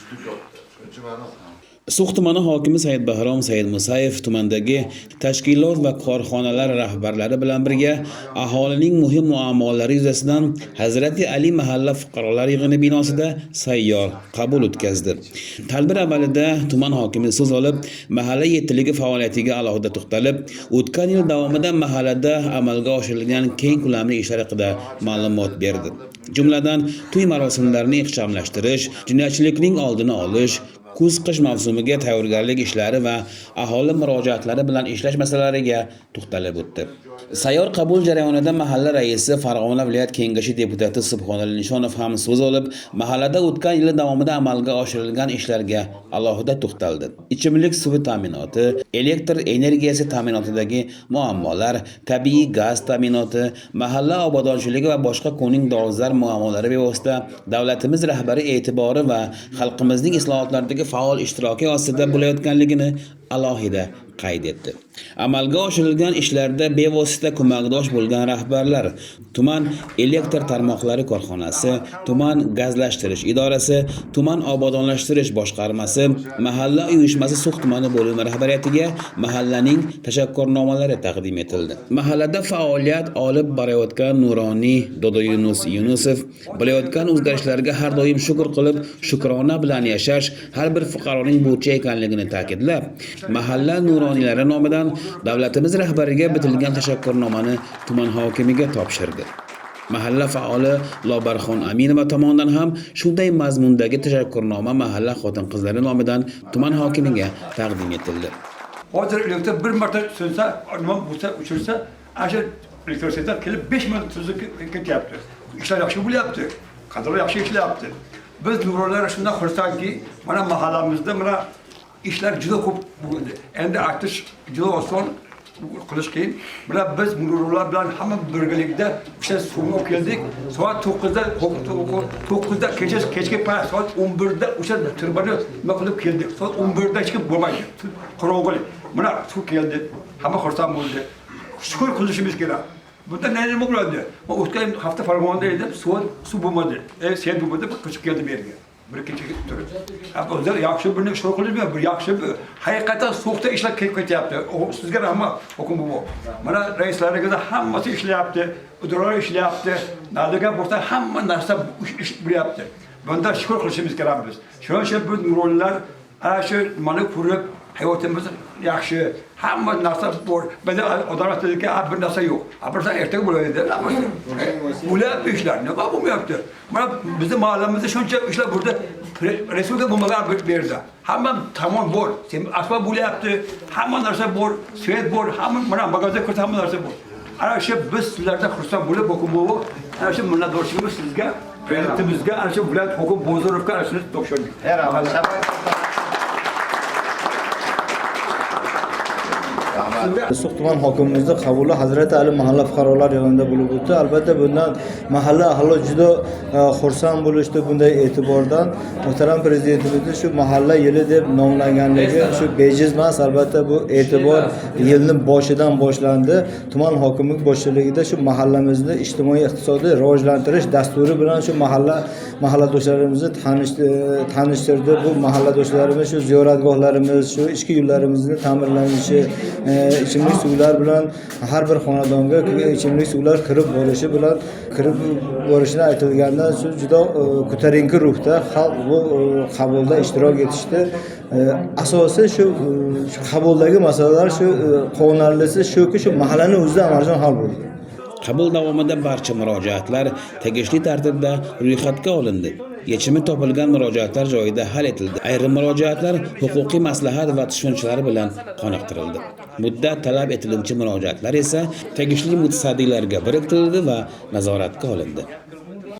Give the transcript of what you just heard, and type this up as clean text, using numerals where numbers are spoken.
Juda katta. Shuning uchun mana So'x tumani hokimi Saidbahrom Saidmusayev tumandagi tashkilot va korxonalar rahbarlari bilan birga aholining muhim muammolari yuzasidan Hazrati Ali mahalla fuqarolar yig'ini binosida sayyor qabul o'tkazdi. Tadbir avvalida tuman hokimi so'z olib, mahalla yettiligi faoliyatiga alohida to'xtalib, o'tgan yil davomida mahallada amalga oshirilgan keng ko'lamli ishlar haqida ma'lumot berdi. Jumladan, to'y marosimlarini ixchamlashtirish, jinoyatchilikning oldini olish, kuz-qish mavsumiga tayyorgarlik ishlari va aholi murojaatlari bilan ishlash masalalariga to'xtalib o'tdi. Sayyor qabul jarayonida mahalla raisi, Farg'ona viloyat kengashi deputati Subhonali Nishonov ham so'z olib, mahallada o'tgan yil davomida amalga oshirilgan ishlarga alohida to'xtaldi. Ichimlik suvi ta'minoti, elektr energiyasi ta'minotidagi muammolar, tabiiy gaz ta'minoti, mahalla obodonchiligi va boshqa kunning dolzarb muammolari bevosita davlatimiz rahbari e'tibori va xalqimizning islohotlardagi faol ishtiroki ostida bo'layotganligini alohida qayd etdi. Amalga oshirilgan ishlarda bevosita ko'makdosh bo'lgan rahbarlar, tuman elektr tarmoqlari korxonasi, tuman gazlashtirish idorasi, tuman obodonlashtirish boshqarmasi, mahalla uyushmasi So'x tumani bo'limi rahbariyatiga mahallaning tashakkurnomalari taqdim etildi. Mahallada faoliyat olib borayotgan nuroniy Dodoyunus Yunusov bo'layotgan o'zgarishlarga har doim shukr qilib, shukrona bilan yashash har bir fuqaroning burchi ekanligini ta'kidlab, mahalla nuroniylari nomidan davlatimiz rahbariga bitilgan tashakkurnomani tuman hokimiga topshirdi. Mahalla faoli Lobarxon Aminova tomonidan ham shunday mazmundagi tashakkurnoma mahalla xotin-qizlari nomidan tuman hokimiga taqdim etildi. Hozir elektr bir marta so'nsa, nima bo'lsa, o'chirsa, ana shu elektrosvetlar kelib 5 minut tuzib ketyapti. Ishlar yaxshi bo'lyapti. Kadrlar yaxshi ishlayapti. Biz nuroniylar shundan xursandki, mana mahallamizda mana ishlar juda ko'p bo'ldi. Endi aytish juda oson, qilish qiyin. Mana biz nuroniylar bilan hamma birgalikda o'sha suvni olib keldik. Soat 9da, 9da kecha, kechki payt soat 11da o'sha turbani nima qilib keldik. Soat 11da chiqib bo'lmaydi. Qorong'ulik. Mana suv keldi. Hamma xursand bo'ldi. Shukur qilishimiz kerak. Bunda nima bo'ladi? Men o'tgan hafta Farg'onada edim, suv bo'lmadi. Sel bo'lmadi, ko'chib keldim bu yerga. Bir kecha turib. Ha, o'zlar yaxshi buni shukur qilishmi? Bir yaxshi bir haqiqatan so'xda ishlar kelib ketyapti. Sizga rahmat, hokim buva. Mana raislaringizda hammasi ishlayapti, idoralar ishlayapti. Nadiga bo'lsa hamma narsa ish bo'lyapti. Bunda shukur qilishimiz kerak biz. Shuning uchun bu nuroniylar ana shu nimani ko'rib hayotimiz yaxshi, hamma narsa bor. Bizda odamlar aytadiki, bir narsa yo'q. Bir narsa ertaga bo'ladi dedi. Bo'lyapti ishlar, nima bo'lmayapti? Mana bizni mahallamizda shuncha ishlar burada, respublika bo'lmagan bu yerda. Hamma tamom bor. Sen asfalt bo'lyapti, hamma narsa bor, svet bor, hamma mana magazin kirsa hamma narsa bor. Ana shu biz sizlardan xursand bo'lib, hokim buva, ana shu minnatdorchiligimiz sizga, prezidentimizga, ana shu viloyat hokim Bozorovga ana shuni topshirdik. Rahmat. So'x tuman hokimimizni qabuli Hazrati Ali mahalla fuqarolar yig'inida bo'lib o'tdi. Albatta bundan mahalla ahli juda xursand bo'lishdi bunday e'tibordan. Muhtaram prezidentimizni shu mahalla yili deb nomlanganligi shu bejiz emas. Albatta bu e'tibor yilni boshidan boshlandi. Tuman hokimligi boshchiligida shu mahallamizni ijtimoiy iqtisodiy rivojlantirish dasturi bilan shu mahalladoshlarimizni tanishtirdi. Bu mahalladoshlarimiz shu ziyoratgohlarimiz, shu ichki yo'llarimizni ta'mirlanishi, ichimlik suvlar bilan har bir xonadonga ichimlik suvlar kirib borishi bilan kirib borishini aytilgandan shu juda ko'tarinki ruhda xalq bu qabulda ishtirok etishdi. Asosi shu qabuldagi masalalar shu quvonarlisi shuki, shu mahallani o'zida Amarjon hal bo'ldi. Qabul davomida barcha murojaatlar tegishli tartibda ro'yxatga olindi. Yechimi topilgan murojaatlar joyida hal etildi. Ayrim murojaatlar huquqiy maslahat va tushunchalar bilan qoniqtirildi. Muddat talab etiluvchi murojaatlar esa tegishli mutasaddilarga biriktirildi va nazoratga olindi.